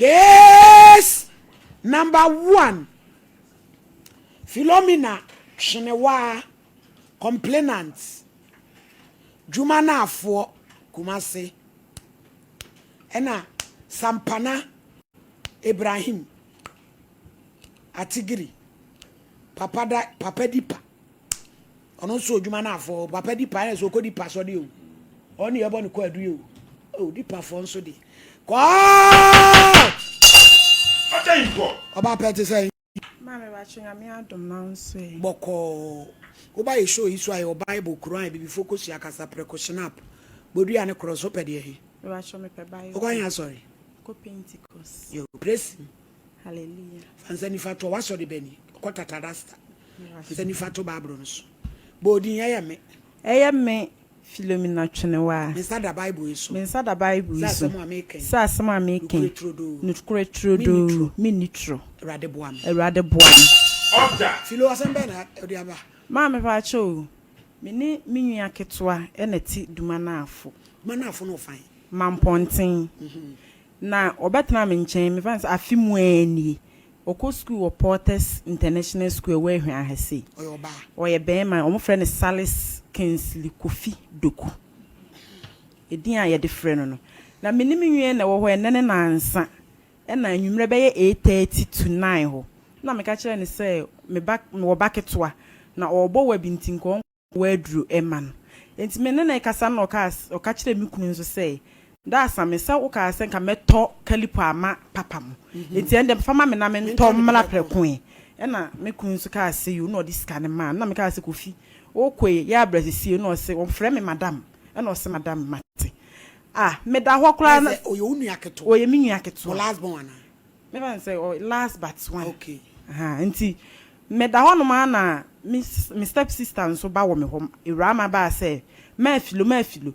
Case number one, Philomena Twenewaa, complainant, Dwumanaafoɔ, Kumasi, ɛna Sampana Ibrahim, Atigiri, Papa da Papa Dipa. Ɔno nso odwuma no afɔ Papa Dipa ɛna sɛ ɔkɔ Dipa sɔde o. Ɔne yɛbɔ ne kɔ adu yi o. O Dipafoɔ nso de. Kɔɔ! Ɔba pɛ te sɛ Maame Bakye, Nyame adom na nso ɛ. Bɔkɔɔ. Woba yɛ show yi so a, yɛwɔ Bible, Quran, Bibifo kosua kasa, prɛko, Schnapp, bodua ne korɔ so pɛ deɛ he. Mebakyɛ, mepɛ Bible. Wokɔ he asɔre? Kɔ Pentecost. Yo, praise him. Hallelujah. Fa nsa nifa to w'asɔre bɛni, kɔ tata rasta. Fa nsa nifa to Bible no so. Bɔ odin, ɛyɛ me. Ɛyɛ me Philomena Twenewa. Me nsa da Bible yi so. Me nsa da Bible yi Sɛ so. asɛm a meka yi. Sɛ asɛm a meka yi. Nokorɛ turodoo. Nokorɛ turodoo. Menni toro. Awurade boa me. Awurade boa me. Philo, asɛm bɛn na wode aba? Maame Pakyɛ o, me ne me nua ketewa na ɛte Dumanaafo. Dumanaafo no fan? Mampɔnten. Na ɔbɛtena me nkyɛn, mefa no sɛ afe mu ara nie. Ɔkɔ sukuu wɔ Porters International School ɛwɔ Ahwea ha sei. Ɔyɛ ɔbaa? Ɔyɛ barima. Wɔfrɛ no Salis Kingsley Kofi Doku. Edin a yɛde frɛ no no. Na me ne me nua na ɛwɔ hɔ ɛnnɛ ne nnansa. Ɛna anwummerɛ bɛyɛ 8:30 to 9 hɔ na meka kyerɛɛ no sɛ me ba, mewɔ ba ketewa na ɔrebɔ wa bi nti nka ɔnkɔ aduro mma no. Nti me ne no rekasa no na ɔkaa, ɔka kyerɛɛ me kunu nso sɛ, Daasa, me sɛ wokaa sɛ nka mɛtɔ kalipo ama papa mo, nti ɛnde fa ma me na mentɔ mmra prɛko ɛ. Ɛna me kunu nso kaa sɛ yoo, na ɔde sika no maa no. Na mekaa sɛ, Kofi, wokɔ yi, yɛ abrɛ sesie. Na ɔse, ɔfrɛ me madam. Ɛna ɔse, Madam, mate. Ah, meda hɔ koraa na. Sɛ ɔyɛ wo nua ketewa? Ɔyɛ me nua ketewa. Wo last born anaa? Mefa no sɛ ɔyɛ last but one. Okay. Aha, nti meda hɔ nom ara na me me step sister nso ba wɔ me hɔ. Awuraa ma baa sɛ, Maa Filo, Maa Filo,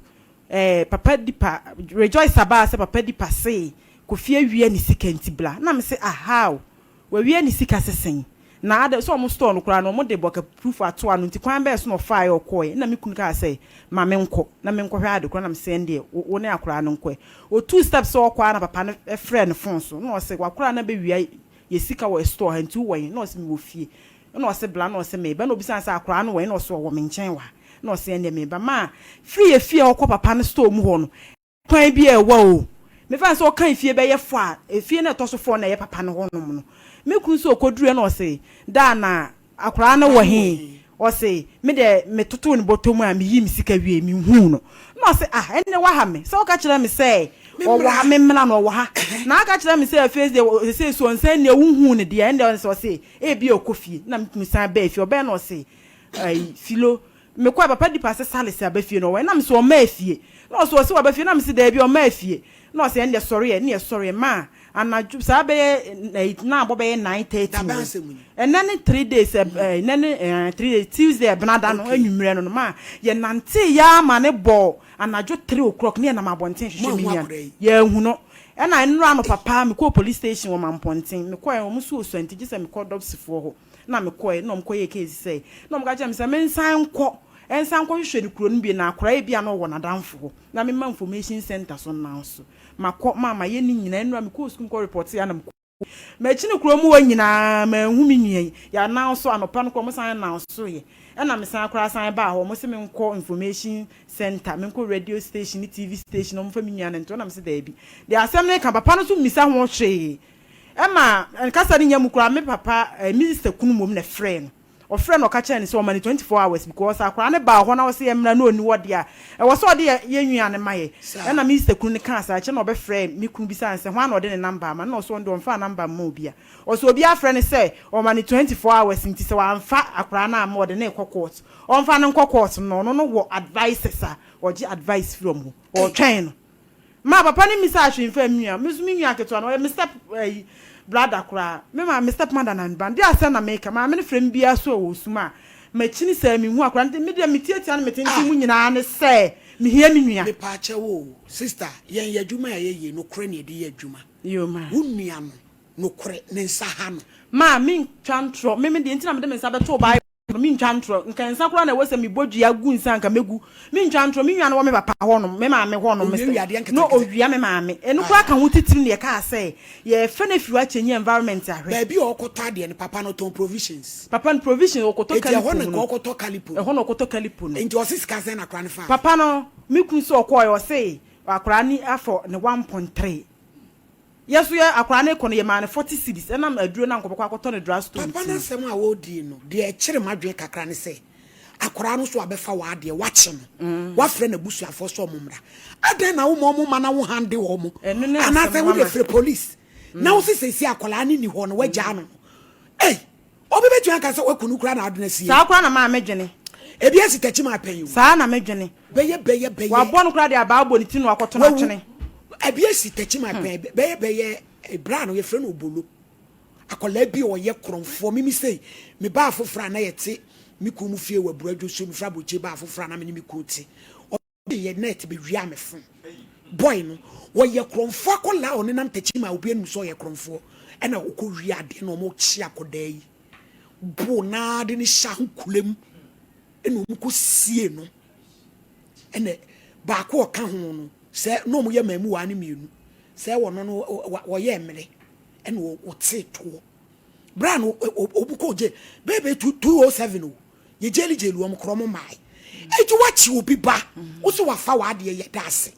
eh, papa Dipa, Rejoice abaa sɛ papa Dipa see Kofi awia ne sika nti bla. Na me se, ah, how? Wawia ne sika sɛ sɛn? Na adɛn, sɛ ɔmo store no koraa no ɔmo de bɔkɛ proof ato ano nti kwan bɛn so na ɔfaaɛ a ɔkɔɔɛ? Nna me kunu kaa sɛ ma me nkɔ na me nkɔhwɛ ade korɔ na me se ɛndeɛ wo ne akoraa no nkɔɛ. Otuu step sɛ ɔɔkɔ ara na papa no frɛɛ no phone so na ɔse wakoraa no abɛwia yɛ sika wɔ store ha nti wowɔ he? Na ɔse mewɔ fie. Ɛna ɔse bla na ɔse meeba na obisaa no sɛ akoraa no wɔ he? Na ɔse ɔwɔ me nkyɛn wɔ ha. Na ɔse ɛndeɛ meeba. Maa firi yɛ fie a ɔkɔ papa no store mu hɔ no Kwan bi a ɛwɔ o. Mefa no sɛ ɔka efie bɛyɛ four a, efie no a ɛtɔ so four no na ɛyɛ papa no hɔnom no. Me kunu nso ɔkɔduruiɛ na ɔse, Daa na akwadaa no wɔ he? Ɔse, Me deɛ metotoo ne bɔtɔ mu a meyii me sika wieeɛ, menhuu no. Na ɔse, Ah, ɛnneɛ woaha me. Sɛ woka kyerɛɛ me sɛ ɔwɔ ha, memmra no, ɔwɔ ha. Na aka kyerɛ me sɛ afei deɛ seesei so ɔnsan nni a wonhuu no deɛ, ɛnneɛ ɔse, ɔse, ebia ɔkɔ fie. Na me kunu san baa fie. Ɔbaeɛ na ɔse, Ayi, Philo, Mekɔe, papa di pase sale sɛ aba fie no ɔwɔ he? Na mese ɔmmaa fie. Na ɔse ɔse waba fie? Na mese daabi ɔmmaa fie. Na ɔse ɛndeɛ sɔre ɛ, ne yɛsɔreɛ maa anadwo saa bɛyɛ ɛyi na abɔ bɛyɛ 9:30 Da bɛn hɔ. asɛm ni? Ɛnɛ ne 3 days ɛ ɛnɛ ne ɛɛ 3 days, Tuesday ɛbenada no Okay. anwummerɛ no no maa yɛnantee yaa ma ne bɔɔ anadwo 3 o'clock ne yɛnam abɔnten hwehwɛ me Moanhu nua no. akwadaa yi? Yɛanhu no. Ɛna nnora anɔpa paa mekɔɔ police station wɔ Mampɔnten. Mekɔɛ wɔn nso ɔsua nti gye sɛ mekɔ Dɔbsifoɔ hɔ. Na mekɔe, na wɔkɔyɛɛ case sɛ, na wɔka kyerɛɛ me sɛ mensan nkɔ, nsan nkɔhwehwɛ no kuro no bio, na akwadaa yi bi a na ɔwɔ n'adamfo hɔ, na memma information centre so nnan so. Makɔ, ma mayɛ ne nyinaa, nnora mekɔɔ sukuu mekɔ repɔtee a na mekɔ. Makyini kuro mu hɔ nyinaa, manhu me nua yi. Yɛanan so, anɔpa no koraa wɔsan nan soeɛ. Ɛna mesan koraa san baa hɔ, wɔse menkɔ information centre, menkɔ radio station ne TV station na wɔmfa me nua no nto, ɛna mese daabi. Deɛ asɛm no reka, papa no nso mmisa ho hwee. Ɛma kasa no nya mu koraa, me papa, me sister kunu mmom na ɛfrɛɛ no. Ɔfrɛɛ no ɔka kyerɛɛ no sɛ ɔma no 24 hours because akwadaa no baa hɔ na ɔse yɛmmra na ɔnni hɔ deɛ a, ɛwɔ sɛ ɔde yɛn nua no ma yɛ. Ɛna me sister kunu no kaa saa, akyire na ɔbɛfrɛɛ me kunu bisaa no sɛ hwan na ɔde ne number ama no, na ɔse ɔno deɛ ɔmfaa number mma obia. Ɔse obi afrɛ no sɛ ɔma no 24 hours nti sɛ wamfa akwadaa no amma ɔde no rekɔ court. Ɔmfa no nkɔ court no na ɔno no wɔ advisers a ɔgye advice firi wɔn hɔ. Ɔretwɛn no. Ma papa no mmisaa hwee mfaa me nua. Me nso me nua ketewa no, ɔyɛ me step ayi brother koraa. Me maame, me step mother na me ba no. Deɛ asɛm na meka. Maame no frɛ me biara so wɔ sum a, makyini saa menhu akwadaa no. Nti me deɛ me tiatia ne me tenten mu nyinaa ne sɛ mehia me nua. Mepaakyɛw o, sister, yɛn yɛ adwuma a yɛyɛ yi, nokorɛ na yɛde yɛ adwuma. Yoo ma. Wo nua no, nokorɛ, ne nsa ha no. Ma mentwa ntorɔ. Me me deɛ nti na mede me nsa bɛto Bible. ntorɔ, mentwa ntorɔ. Nka nsa koraa na ɛwɔ sɛ mebɔ dua gu nsa a nka mɛgu. Mentwa ntorɔ, me nua no wɔ me papa hɔnom, me maame hɔnom, Owiawia adeɛ na nketenkete. ɔwia me maame. Ɛno koraa ka ho titiriw na yɛkaa sɛ yɛrefɛ no afiri hɔ akyɛnyi environment ahwɛ. Baabi a ɔkɔtɔ adeɛ no, papa no ɔtɔn provisions. Papa no provisions, ɔkɔtɔ Enti ɛhɔ kalipo na mu nka no. ɔkɔtɔ kalipo no. Ɛhɔ na ɔkɔtɔ kalipo no. Enti ɔse sika sɛn na akwadaa no faa? Papa no, me kunu sɛ ɔkɔɔɛ, ɔse akwadaa no afɔ ne 1.3. Yɛ nso yɛ akwadaa no rekɔ no yɛmaa no 40 cedis ɛnam aduro no a nkɔbɛkɔ akɔtɔ no drug store Papa nti no no. asɛm a ɔredie no, deɛ ɛkyere m'adwene kakra ne sɛ, akwadaa no nso abɛfa w'adeɛ, woakye no, woafrɛ n'abusuafoɔ sɛ wɔn mmra. Adɛn na woma wɔn ma na wo hande wɔn? Ɛno ne asɛm Anaasɛ wode mama. frɛ police na wose seesei akwadaa no nni hɔ no, woagyaa no no? Ei! Obi bɛtumi aka sɛ waku no koraa na ade no asie. Saa koraa na maa medwene. Ebi asi takyi ma apɛn o. Saa na medwene. Bɛyɛ bɛyɛ bɛyɛ. Wabɔ no koraa de abaa abɔ ne ti na wakɔto no Wawu. atwene. Ebi asi takyi ma apɛn bɛyɛ bɛyɛ bra no yɛfrɛ no obolo. Akwadaa bi a ɔyɛ korɔmfoɔ mimi sei me baa foforɔ a na yɛte me kunu mu fie wɔ Aburadwo so mefiri aburokyire baa foforɔ a na me ne me kunu te. Ɔde yɛ net bɛwiaa me phone. Boy no ɔyɛ korɔmfoɔ akwadaa a ɔnenam takyi ma obi anim sɛ ɔyɛ korɔmfoɔ ɛna ɔkɔ wia adeɛ na ɔmo kye akwadaa yi boo naa de ne hyɛ ahonkula mu ɛna ɔmo kɔ sie no ɛna baako ɔka ho no sɛ na ɔmo yɛ mmamuwaa no mmienu sɛ wɔno no wɔyɛ mmere ɛna ɔtee toɔ bra no ɔmo kɔ gye bɛɛbɛɛ 207 o Yɛ gyeli gyeli wɔn korɔ mo mae. Eti wakye obi ba wo so wafa w'adeɛ yɛ da ase.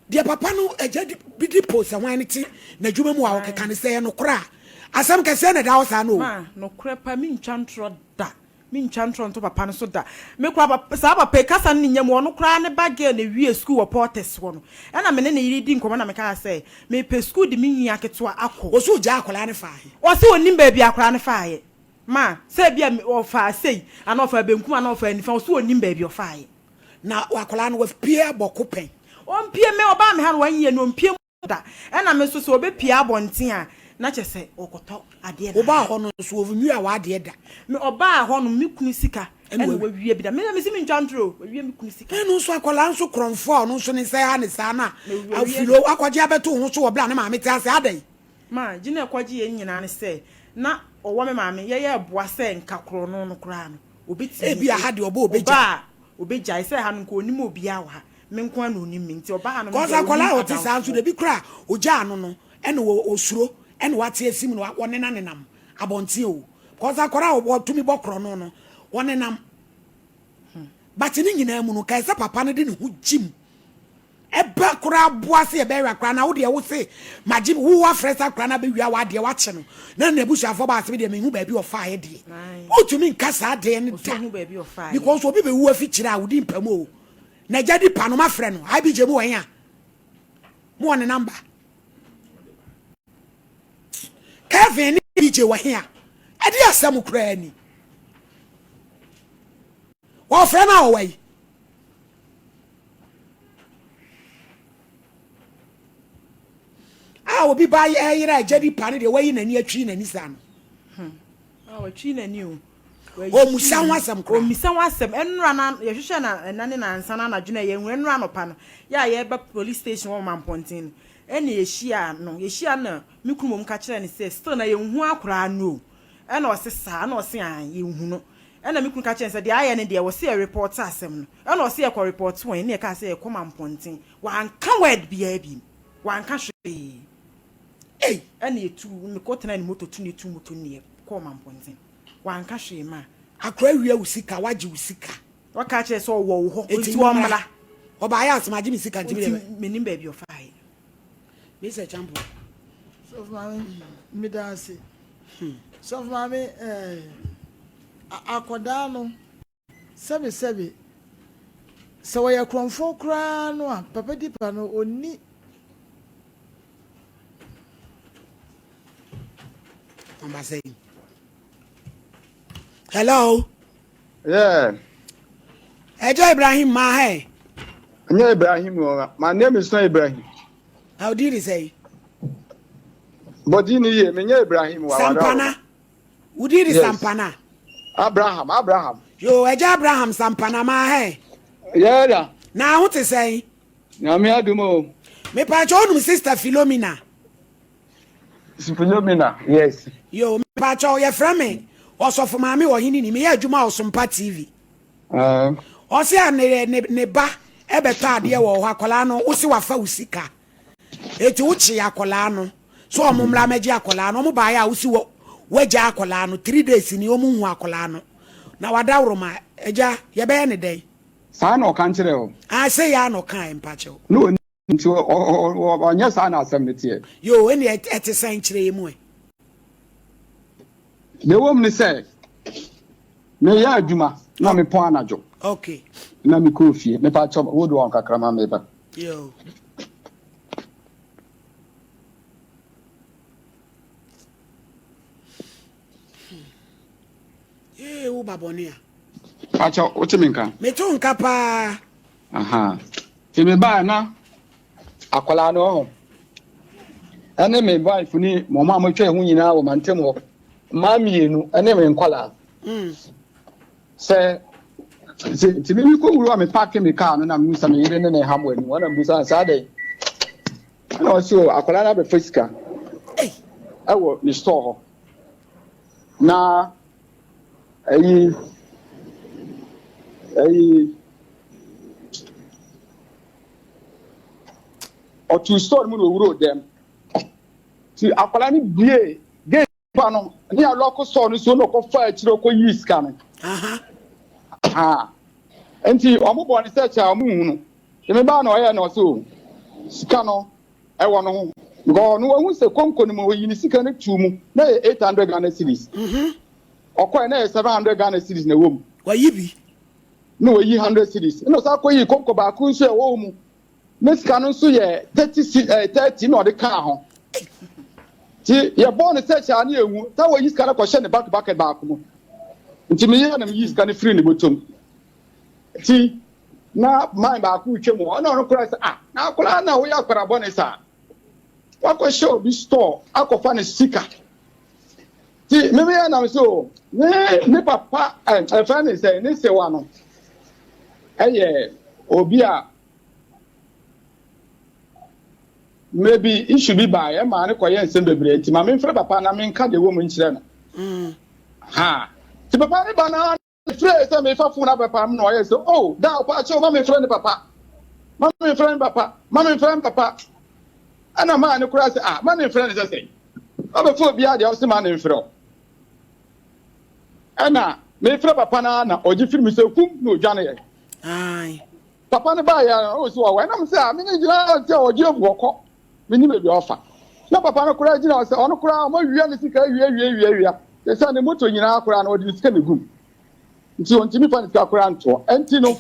Deɛ papa no agya bi di po sɛ hwan ne te n'adwuma mu a ɔkeka ne sɛ ɛyɛ nokorɛ a asɛm kɛseɛ na ɛda hɔ saa no o. Ma nokorɛ pa mentwa ntorɔ da mentwa ntorɔ nto papa no so da me koraa papa saa papa yi kasa no ne nya mu ɔno koraa ne ba girl na ewie sukuu wɔ Porters hɔ no ɛna me ne ne yere di nkɔmɔ na mekaa sɛ mepɛ sukuu de me nua ketewa akɔ. Ɔse ɔgyaa akwadaa no faa he? Ɔse ɔnnim baabi a akwadaa no faeɛ. Ma, sɛ ebia ɔfaa sei, anaa ɔfaa benkum anaa ɔfaa nifa, ɔse ɔnnim baabi ɔfaaeɛ. Na akwadaa no wapue abɔ ko pɛn? Ɔmpue, me ɔbaa me ha no one year ni, ɔmpue mu da. Ɛna me nso sɛ ɔbɛpue abɔnten a, na kyerɛ sɛ ɔkɔtɔ adeɛ na Wobaa aba. hɔ no nso ɔnwia w'adeɛ da? Me ɔbaa hɔ no, me kunu sika ɛna wawia bi da. Me deɛ mese mentwa ntorɔ o, wawia me kunu sika. Ɛno nso akwadaa nso korɔmfoɔ a ɔno nso ne nsa ha ne saa na Mewia afilo akɔgye abɛto wo ho so wɔ berɛ a ne maame te ase, adɛn? Ma, gyina ɛkɔgye yɛn nyinaa ne sɛ na ɔwɔ me maame yɛyɛ boa sɛ nka korɔno no koraa no ɔbɛtumi Ebia ha deɛ ɔba ɔba ɔbɛgyae. a ɔbɛgyae sɛ ha no nka ɔnim obiara wɔ ha me nko ara na ɔnim me nti ɔba ha nom Cause deɛ akwadaa ɔnim a ɔte saa nso adamfoɔ. dabi koraa a ɔgyaa no no ɛna ɔsuro ɛna wate asim na ɔnena nenam abɔnten o cause akwadaa a ɔtumi bɔ korɔno no ɔnenam but ne nyinaa mu no nka ɛsɛ papa no de ne ho gyim Ɛba koraa boa sɛ yɛbɛwea koraa na wo deɛ wo se magye wo wafrɛ sa koraa na bɛwia w'adeɛ wakye no na n'abusuafoɔ ba asɛm deɛ menhu baabi ɔfaeɛ deɛ wotumi nka saa deɛ no da because obi bɛwu afi kyerɛ a wodi mpa mu o na agya di pa no mafrɛ no IBJ mu wɔ he a mo wɔ ne namba Kevin ne BJ wɔ he a ɛde asɛm koraa ni wɔfrɛ no a ɔwɔ yi a obi ba ɛyera agya bi pa no deɛ wayi n'ani atwi n'ani saa no. Hmm. Ah, watwi n'ani o. Ɔmmisa ho asɛm koraa. Ɔmmisa ho asɛm. Ɛnora na yɛhwehwɛ na ɛna ne nansa na anadwo na yɛhu ɛnora anɔpa no. Yɛ a yɛba police station wɔ Mampɔnten no. Ɛna yɛhyia no. Yɛhyia no me kunu mom ka kyerɛ no sɛ still na yɛnhu akoraa no o. Ɛna ɔse saa ɛna ɔse aane yɛnhu no. Ɛna me kunu ka kyerɛɛ no sɛ deɛ ayɛ no deɛ wɔse yɛ report asɛm no. Ɛna ɔse yɛkɔ report wɔn ɛna yɛkaa sɛ yɛkɔ Mampɔnten. Wanka word biara biom. Wanka hwee. Ei! Ɛna yɛtuu, mekɔ tenaa ne moto to na yɛtuu moto no na yɛkɔɔ Mampɔnten. Wanka hwee maa. Akora awia wo sika, wagye wo sika. Waka akyerɛ sɛ ɔwɔ wo hɔ Enti nti mommra. ɔmmra. Ɔbaeɛ a sɛ magye me sika nti medeɛ. Nti mennim baabi ɔfaeɛ. Mr. Champon. Sɔfo maame, meda ase. Sɔfo maame, eh, akɔdaa no, sɛbe sɛbe, sɛ wɔyɛ korɔmfoɔ koraa no a, papa dipa no, ɔnni. Number sɛn? Hello. Yeah. Ẹjọ Ibrahim ma hɛ. Nyɛ Ibrahim o, my name is not Ibrahim. Na odi de sɛn? Bɔdi ni yie, menyɛ Ibrahim wa wada Sampana. Wodi de Yes. Sampana. Abraham, Abraham. Yo, ɛgya Abraham Sampana ma hɛ. Yeah, da. Na ho te sɛn? Nyame adum o. Mepaakyɛ onum sister Philomena. Philomena, yes. Yo, mepaakyɛ yɛfrɛ me. Ɔsɔfo maame ɔhene ni, meyɛ adwuma wɔ Sompa TV. Ɔse a ne ne ne ba ɛbɛtɔ adeɛ wɔ hɔ akwadaa no wose wafa wo sika. Eti wokye akwadaa no so ɔmo mmra mɛgye akwadaa no ɔmo baeɛ a wose wɔ wagya akwadaa no three days ni ɔmo nhu akwadaa no na wadaworoma agya yɛbɛyɛ ne dɛn? Saa na ɔka nkyerɛ wo? Ah sei ara na ɔkae mpakyɛw. Na ɔnim nti ɔnyɛ saa na asɛm no teɛ. Yoo ɛnneɛ ɛte sɛn kyerɛ yɛ mu ɛ? Deɛ ɛwɔ mu ne sɛ meyɛ adwuma na mepɔn anadwo. Okay. Na mekɔɔ fie. Mepa kyɛw hold on kakra ma meba. Yoo. Ee wo ba bɔne a. Pakyɛ wote me nka? Mete wo nka paa. Aha. Nti mebaa na akwadaa no ɔho ɛne me wife ne wɔn a wɔatwa ho nyinaa wɔ mantam hɔ mmaa mmienu ɛne me nkwadaa. Mm. Sɛ nti me kɔ wura me paake me kaa no na mehu sɛ me yere ne ne ham wɔ anim ɛna mbusa saa dɛn ɛna ɔse o akwadaa no abɛfa sika ɛwɔ ne store hɔ na ɛyi ɛyi ɔtu store no mu na owuro dɛm ti akwadaa no bie gate pa no ne alɔko store no so na ɔkɔfa akyire ɔkɔ yi sika no nti wɔn bɔ ne sɛ kyɛ a wɔn nhunu tèmi baa na ɔyɛ na ɔsɛ o sika no ɛwɔ no ho because ɔno wahu sɛ konko no mu oyi ne sika no tuu mu na yɛ 800 Ghana cedis ɔkɔɛ na yɛ 700 Ghana cedis na ɛwɔ mu wayi bi na wayi 100 cedis na ɔsan kɔyi konko baako nso ɛwɔ mu ne sika no nso yɛ 30 30 na ɔde kaa ho nti yɛbɔɔ ne sɛ kyɛ a ne yɛhu sɛ wɔyi sika no kɔhyɛ ne back bucket baako mu nti meyɛ na meyi sika no firi ne bɔtɔm nti na man baako retwa mu ɔna ɔno koraa sɛ ah na akwaraa na woyɛ akwaraa bɔne saa wakɔhyɛ obi store akɔfa ne sika ti mímí yɛ nam so ne ne papa ɛ ɛfɛ ne sɛ ne sewa no ɛyɛ obi a mmerɛ bi issue bi baa yɛ maa ne kɔyɛ nsɛm bebree nti ma memfrɛ papa na menka deɛ wɔ mu nkyerɛ no mm. ha ti papa ne ba na Mefrɛɛ sɛ mefa fon abɛpam na ɔyɛ sɛ oh da ɔpa akyɛw ma memfrɛ ne papa ma memfrɛ ne papa ma memfrɛ ne papa ɛna maa ne koraa sɛ ah ma ne mfrɛ ne sɛ sɛn ɔbɛfo obiara deɛ ɔse ma ne mfrɛ o ɛna mefrɛ papa no na ɔgye firi me sɛ kum na ɔdwaneɛ papa no baeɛ ɔwɔ sɛ ɔwɔ ɛnam sɛ a mene gyina sɛ ɔgye agu ɔkɔ Mennim baabi a ɔfa. Na papa no koraa gyina hɔ sɛ ɔno koraa wɔawia ne sika awie awie awie awia. Te sɛ ne moto nyinaa koraa no wɔde ne sika na egum. Nti ɔntumi fa ne sika koraa ntoɔ. Ɛnti no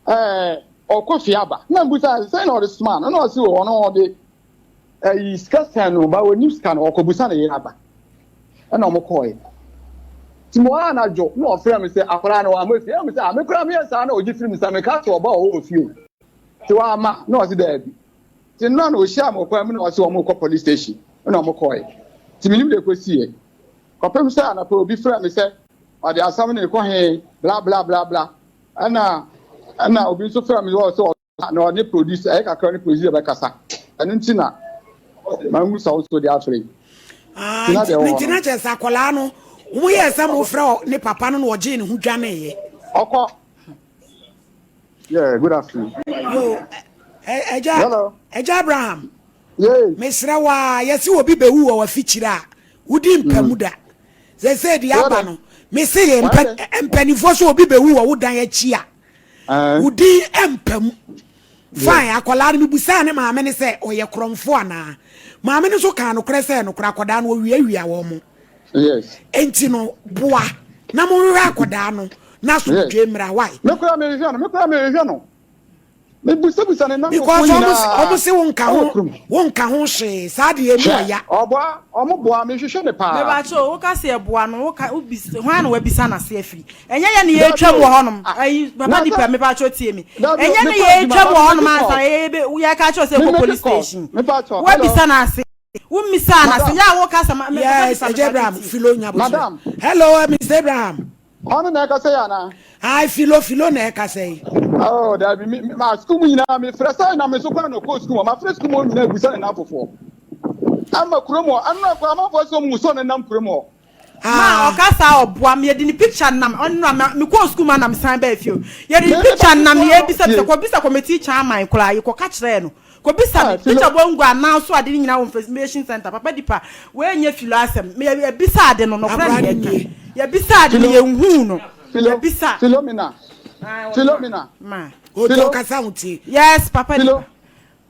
ɛɛ ɔkɔ fie aba. Na mbusa sɛ sɛn na ɔde somaa no. Na ɔse o ɔno ɔde ɛyi sika sɛn no ba ɔnim sika no ɔkɔbusa ne yere aba. Ɛna ɔmo kɔɔɛ. Nti mo ara anadwo na ɔfrɛ me sɛ akwadaa no wamma fie. Ɛna me sɛ ah me koraa meyɛ saa na ɔgye firi me nsa meka sɛ ɔba ɔwɔ fie o. Nti wamma na ɔse daabi. Nti nnora na ɔhyiaa me wɔ kwan mu na ɔse wɔn rekɔ police station na wɔn kɔɔɛ. Nti menim deɛ ɛkɔsiiɛ. Kɔpem sɛ anɔpa obi frɛɛ me sɛ ɔde asɛm no rekɔ he bla bla bla bla. Ɛna ɛna obi nso frɛɛ me wɔ sɛ na ɔne producer ɛyɛ kakra ɔne producer bɛkasa. Ɛno nti na mahu sɛ wo nso de afrɛ yi. Ah, nti na nti na kyerɛ sɛ akwadaa no wɔn yɛ sɛ mo frɛ ne papa no na ɔgyee ne ho dwaneeɛ. Ɔkɔ. Yeah, good afternoon. Yo, ɛgya, Hello. Ɛgya Abraham. Yeah. Mesrɛ wa yɛsi obi bɛwu wɔ wafikyire a wodi mpa mu mm. da. Sɛsɛ deɛ aba no, mese yɛ mpanimfoɔ sɛ obi bɛwu wɔ wo dan akyi a eh. wodi mpa mu. Fine, akwadaa no mebusaa ne maame ne sɛ ɔyɛ korɔmfo anaa. Maame no nso kaa nokorɛ sɛ nokorɛ akwadaa no ɔwiawia wɔn mo. Yes. Enti no boa na monhwehwɛ akwadaa no na asomdwoe mmra. Why? Me koraa mehwehwɛ no, me koraa mehwehwɛ no. Mebusabusa ne nnamfofoɔ Because nyinaa ɔmo se wo nka ho wo nka ho hwee saa deɛ emu ɔya. Ɔboa ɔmo boa mehwehwɛ no paa. Mebakyɛw wo ka sɛ ɛboa no wo ka wo bisa hwan na wabisa n'ase afiri ɛnyɛ yɛ ne yɛtwam wɔ hɔnom ayi papa nipa mebakyɛw tie me ɛnyɛ ne yɛtwam wɔ hɔnom ansa yɛ yɛ ka kyerɛ sɛ kɔ police station wabisa n'ase. Wo mmisaa no ase. Yɛ a wo kasa ma. Yes, Agya Abraham, Philo Nyabotere. Madam. Hello, eh, Mr. Abraham. Ɔno na ɛkasa yi anaa? Hi, Philo, Philo na ɛkasa yi. Oh, dabi, mi, ma sukuu mu nyinaa mi frɛ sɛ na mi so kwan na ɔkɔ sukuu mu, ma frɛ sukuu mu nyinaa ebisa ne nanfofoɔ. Ama kurom hɔ, ɛno na kɔ amanfoɔ sɛ ɔmo sɔ ne nam kurom hɔ. Ma ɔka saa ɔboa me yɛde ne picture nam ɔnora ma mekɔɔ sukuu ma na mesan baa fie o yɛde ne picture nam yɛbisa bisa kɔbisa committee chairman koraa yɛkɔka kyerɛɛ no kɔbisa ne picture bɔ ngu anan so ade ne nyinaa wɔ information center papa dipa wei nyɛ filo asɛm me yɛbisa ade no nɔkorɛ ne yɛka yɛbisa ade no yɛnhuu no yɛbisa Philomena Philomena ma Oto kasa ho tie. Yes papa dipa.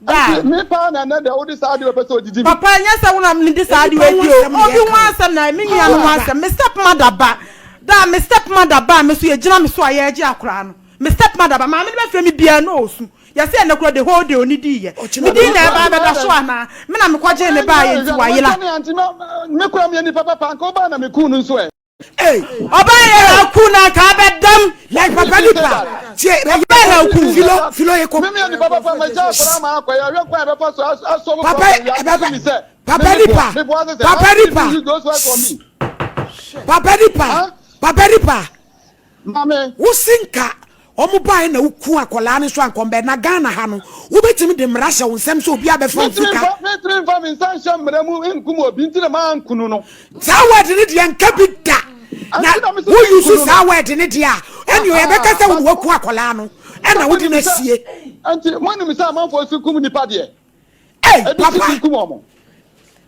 Daa. Nti me paa na ɛnɛ deɛ wode saa adeɛ wei pɛ sɛ odidi me. Papa ɛnyɛ sɛ wo na mede saa adeɛ wei di o, obi ho asɛm na me nua no ho asɛm, me step mother ba, daa me step mother ba a me so yɛgyina me so a yɛregye akoraa no, me step mother ba, maame no bɛfrɛ me biara na ɔresu, yɛse ɛnɛ koraa the whole day ɔnnidiiɛ, me din na ɛba abɛda so anaa, me na mekɔgyee ne baeɛ nti wayera. Me koraa meyɛ nipa papa anka wobaa na mekuu no nso ɛ. Hey. Ɔbaa yɛ ha ku na nka abɛdam. Like papa nipa. Tie ɔbaa ha ku. Filo filo ye ko. Mímí nipa papa ma gya akɔla ma akɔ yɛ hwɛ kwan bɛfa so asɔ mo papa ɛbɛba papa nipa papa nipa papa nipa papa nipa. Maame. Wosi nka Wɔn baeɛ na woku akwadaa no nso anka wɔn bɛyɛ na Ghana ha no wobɛtumi de mmara ahyɛ wo nsam sɛ obi abɛfa wo sika. Mentumi mfa me nsa nhyɛ mmara mu nkum obi nti na mankunu no. Saa word no deɛ nka bi da na wo use saa word no deɛ a ɛne yɛbɛka sɛ wo na waku akwadaa no ɛna wode no asie. Nti monim sɛ amanfoɔ si kum nipa deɛ. Ei papa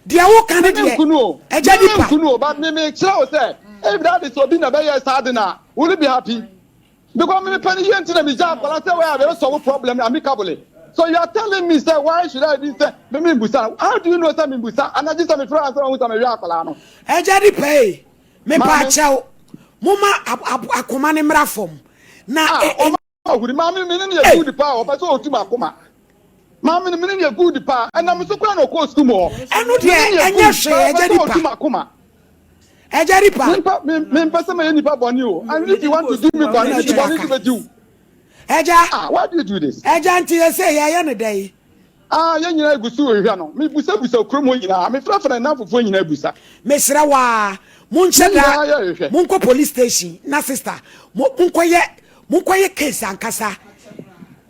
deɛ woka ne deɛ ɛgya nipa. Menkunu o but me mekyerɛ wo sɛ if that is obi na bɛyɛ saa de na will you be happy? Because me mepɛ no yie nti na megya akwadaa sɛ wei a bɛ solve problem amicably. So you are telling me sɛ why should I even sɛ me me mbusa how do you know sɛ me mbusa anaa gye sɛ me frɛ ansa wahu sɛ mehwɛ akwadaa no. Agya nipa ei mepa kyɛw moma akoma no mmra fam na Ah ɔma ahuri maame me ne no yɛ good paa ɔpɛ sɛ ɔtu m'akoma maame no me ne no yɛ good paa ɛnam so koraa na ɔkɔɔ sukuu mu hɔ Ɛno me deɛ ne no yɛ ɛnyɛ good hwee paa ɔpɛ agya sɛ ɔtu nipa m'akoma. Agya nipa. Mempa me mempɛ sɛ mɛyɛ nipa bɔne o and if you want to do me bɔne me de bɔne nso bɛdi wo. Agya. Ah why do you do this? Agya nti yɛsɛ yɛyɛ no dɛn? Ah yɛn nyinaa gu so rehwehwɛ no mebusabusa kurom hɔ nyinaa mefrɛfrɛ nnamfofoɔ nyinaa busa. Mesrɛ wo ara monhyɛ Yɛn da nyinaa yɛrehwehwɛ. monkɔ police station na sister mo monkɔyɛ monkɔyɛ case ankasa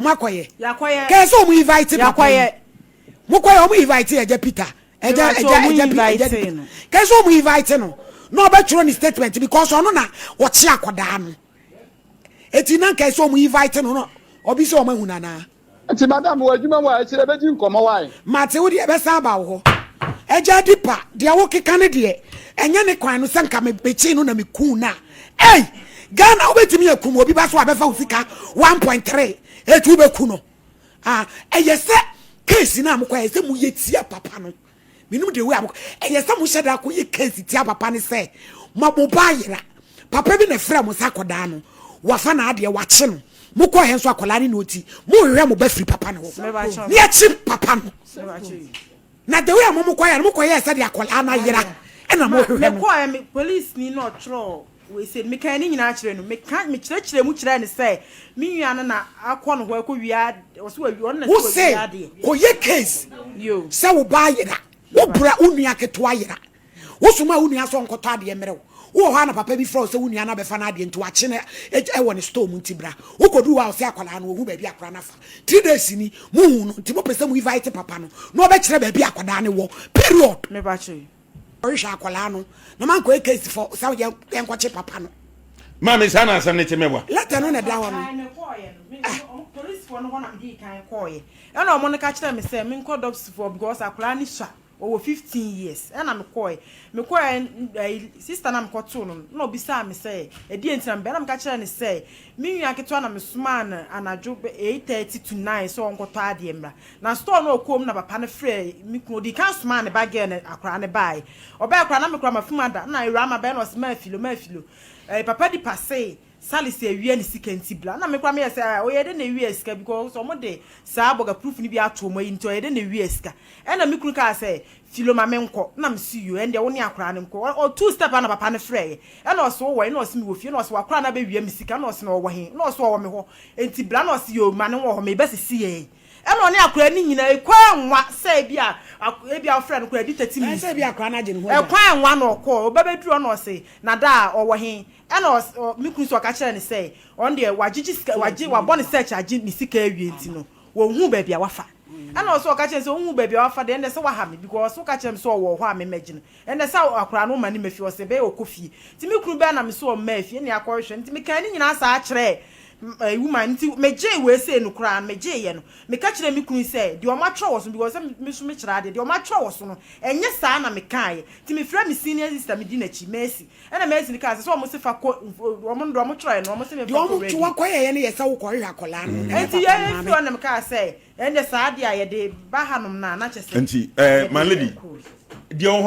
moakɔyɛ Yɛakɔyɛ. kɛɛ sɛ ɔmo invite papa yi Yɛakɔyɛ. mokɔyɛ ɔmo invite agya Peter Ɛgya Mepakyɛ ɛgya ɔmo ɛgya bi ɛgya invite no. Kɛ sɛ ɔmo invite no na ɔbɛtwerɛ ne statement because ɔno na ɔkye akɔdaa no. Eti na nka sɛ ɔmo invite no na ɔbi sɛ ɔmo ahu no anaa. Nti madam mewɔ adwuma mu a akyire yɛbɛdi nkɔmmɔ wai. Mate wo deɛ ɛbɛsan aba wo hɔ. Agya Adipa deɛ wo keka no deɛ ɛnyɛ ne kwan no sɛ nka me mekyee no na me kuu no a ei Ghana wobɛtumi akum obi ba so a bɛfa wo sika 1.3 eti wobɛku no. Ah, ɛyɛ sɛ case no a mokɔ ɛyɛ sɛ moyɛ tia papa no. Menim the way a mokɔ. Ɛyɛ sɛ mohyɛ da akɔyɛ case tia papa no sɛ ma mo ba ayera. Papa bi na ɛfrɛ mo sɛ akɔdaa no, wafa n'adeɛ, wakye no. Mokɔ hɛ nso akɔlaa no na ɔti. Mohwehwɛ mo ba firi papa no hɔ. Ne yɛkye papa no. Na the way a mo mokɔyɛ no, mokɔyɛɛ sɛdeɛ akɔlaa no ayera ɛna mohwehwɛ no. Mekɔɛ, me police ni na ɔtwerɛ Wei sei no, mekaa ne nyinaa kyerɛɛ no. Meka, mekyerɛkyerɛɛ mu kyerɛɛ no sɛ, me nua no na akɔ ne hɔ akɔwia, ɔse wawia, ɔno na Wo sɛ se wawia adeɛ. kɔyɛ case Yo. sɛ wo ba ayera, wo bra wo nua ketewa ayera, wo somaa wo nua sɛ ɔnkɔtɔ adeɛ mmerɛ wo, wowɔ hɔ a na papa bi frɛ wo sɛ wo nua no abɛfa n'adeɛ nti wakye no wɔ ne store mu nti bra. Wokɔduru hɔ a ɔse akwadaa no ɔhu baabi a akwadaa no afa. 3 days ni mohu no nti mopɛ sɛ mo invite papa no na ɔbɛkyerɛ baabi a akwadaa no wɔ period. Mepa kyɛw. Ɔrehwɛ akwadaa no na mankɔyɛ case fɔ sɛ yɛn yɛnkɔkye papa no. Maame saa na asɛm no te meboa. Letter no na ɛda hɔ no. Ae mekɔɔyɛ no me ɔmo policefoɔ no hɔ na medii kan kɔɔyɛ ɛna ɔmo no ka kyerɛɛ me sɛ menkɔ dɔpsifoɔ because akwadaa no sua ɔwɔ 15 years ɛna mekɔɔyɛ mekɔɔyɛ ɛyi sister na mekɔtoo no no na ɔbisaa me sɛ ɛdeɛn nti na mebɛɛ na meka kyerɛɛ no sɛ me nua ketewa na mesomaa no anadwo 8:30 to 9 sɛ ɔnkɔtɔ adeɛ mmra Na store no ɔkɔɔ mu na papa no frɛɛ me kunu, ɔdii kan somaa ne ba girl no akwadaa no baeɛ. Ɔbaeɛ koraa na me koraa mafum ada, na awuraa ma bɛɛ na ɔse Maafilo, Maafilo, eh, papa di pasee Salis awia ne sika nti bla. Na me koraa meyɛ sɛ ah, ɔyɛ dɛn na awia sika because ɔmo de saa bɔga proof no bi ato ɔmo ayi nti ɔyɛ dɛn na awia sika. Ɛna me kunu kaa sɛ Filo ma menkɔ, na mese yoo ɛndeɛ wo ne akwadaa no nkɔ. Ɔtuu step a na papa no frɛeɛ, ɛna ɔse wowɔ he, na ɔse mewɔ fie, ɛna ɔse w'akwadaa no abɛwia me sika, ɛna ɔse na ɔwɔ he, na ɔse ɔwɔ me hɔ, nti bla, na ɔse yoo ma no wɔ hɔ meba sesiyɛ yi. Ɛna ɔne akwadaa no nyinaa ekwan nwa sɛ ebi a ebi a ɔfrɛ no koraa di 30 minutes Ɛsɛ bi akwadaa no agye ne ho agya. Ɛkwan nwa na ɔkɔɔ ɔba bɛduru hɔ na ɔse na da a ɔwɔ he ɛna ɔs me kunu nso ɔka kyerɛɛ no sɛ ɔno deɛ wagyegye sika wagye wabɔ ne search agye ne sika awie nti no wɔnhuu baabi a wafa. Ɛna ɔsɛ ɔka kyerɛ me sɛ wohu baabi a wafa deɛ ɛnɛ sɛ waha me because woka kyerɛ me sɛ ɔwɔ hɔ a memmɛgye no. Ɛnɛ sɛ akwadaa no woma no ma fie ɔsɛ ɛbɛyɛ ɔkɔ fie. Nti me kunu bɛɛ na me sɛ ɔmmaa fie ɛna yɛakɔhwehwɛ no. Nti mekaa ne nyinaa saa kyerɛɛ woman no. Nti megyee wei sei no koraa no megyeeɛ no meka kyerɛɛ me kunu sɛ deɛ wɔatwerɛ wɔ so no because sɛ me nso mekyerɛ adeɛ deɛ wɔatwerɛ wɔ so no ɛnyɛ saa na mekaeɛ. Nti mefrɛɛ me senior sister medi n'akyi Mercy ɛna Mercy no kaa sɛ sɛ wɔn se fa kɔ wɔn no deɛ wɔtwerɛeɛ no wɔn se memfa Deɛ kɔ wɔn radio. wakɔyɛeɛ no yɛ sɛ wokɔhwehwɛ akwadaa no na ɛnyɛ Nti papa yɛn maame. firi hɔ na mekaa sɛ ɛnde saa adeɛ a yɛde ba hanom no a na kyerɛ sɛ Nti eh, yɛde my lady, kɔ. deɛ wɔ hɔ.